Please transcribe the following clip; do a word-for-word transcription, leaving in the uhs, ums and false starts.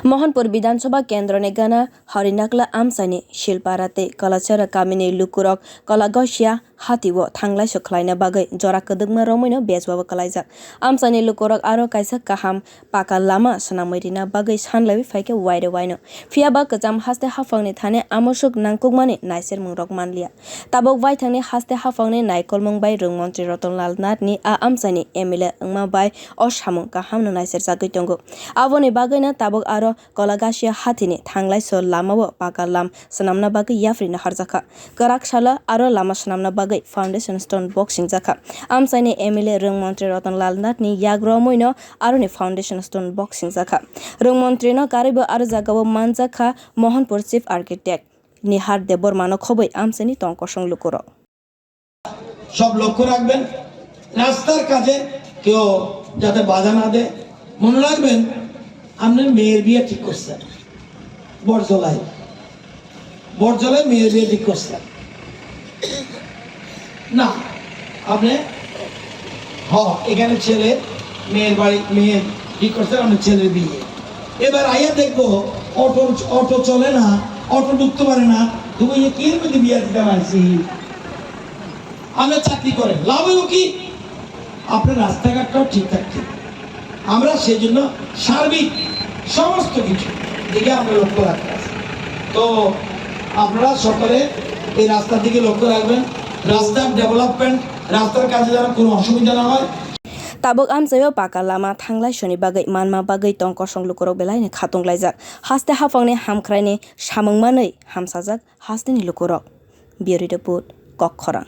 Mohanpur Bidhan Sabha kendroni gana Harinakla amchaini Silpara tei Kalachara kamini lukurok Kalagasia hatio thanglaiso khlaina bagwi jora kwdwkma romwino bejwabo kwlaijak. Amchaini lukurok aro kaisa kaham paka lama swnamwi rina bagwi sanlaiwi phaikha waire waino. Phiyaba kwcham haste haphangni thani amoswk nangkukmani naisermungrok manliya. Tabuk waithangni haste haphangni naikolmung bai rwng montri Ratan Lal Nathni a amchaini M L A wngma bai o samung kahamno naiserjagwi tongo. Aboni bagwino tabuk aro Kalagasia hatini thanglaiso lamao paka lam swnamna bagwi yaphrino harjakha. Kwrak salo aro lama swnamna bagwi foundation stone box singjakha. Amchaini M L A rwng montri Ratan Lal Nathni yak romwino aroni foundation stone box singjakha. Rwng montrino karwibo aro jagao manjakha Mohanpur Chief Architect Nihar Debbarmano khobwi amchaini tong kosong lukurok. সব লক্ষ্য রাখবেন, রাস্তার কাজে কেউ যাতে বাধা না দেয়। মনে রাখবেন, আপনি মেয়ের বিয়ে ঠিক করছেন বটজলায়, বটজলায় মেয়ের বিয়ে ঠিক করছেন না, আপনি হ এখানে ছেলে মেয়ের বাড়ি, মেয়ের ঠিক করছেন, আপনার ছেলের বিয়ে। এবার আইয়া দেখবো অটো, অটো চলে না, অটো ঢুকতে পারে না, তুমি কি এর মধ্যে বিয়ে দিতে পারছি? আমরা চাকরি করেন, লাভ হলো কি? আপনার রাস্তাঘাটটাও ঠিকঠাক ঠিক। আমরা সেই জন্য সার্বিক সমস্ত কিছু দিকে আমরা লক্ষ্য রাখতে আছি। তো আপনারা সকলে এই রাস্তার দিকে লক্ষ্য রাখবেন, রাস্তার ডেভেলপমেন্ট, রাস্তার কাজে যেন কোনো অসুবিধা না হয়। Tabuk amchaio paka lama thanglai soni bagwi manma bagwi tong kosong lukurok belaini khatung laijak. Haste haphangni hamkhraini samung manwi hamsajak hasteni lukurok. Bureau Report, Kokkhorang.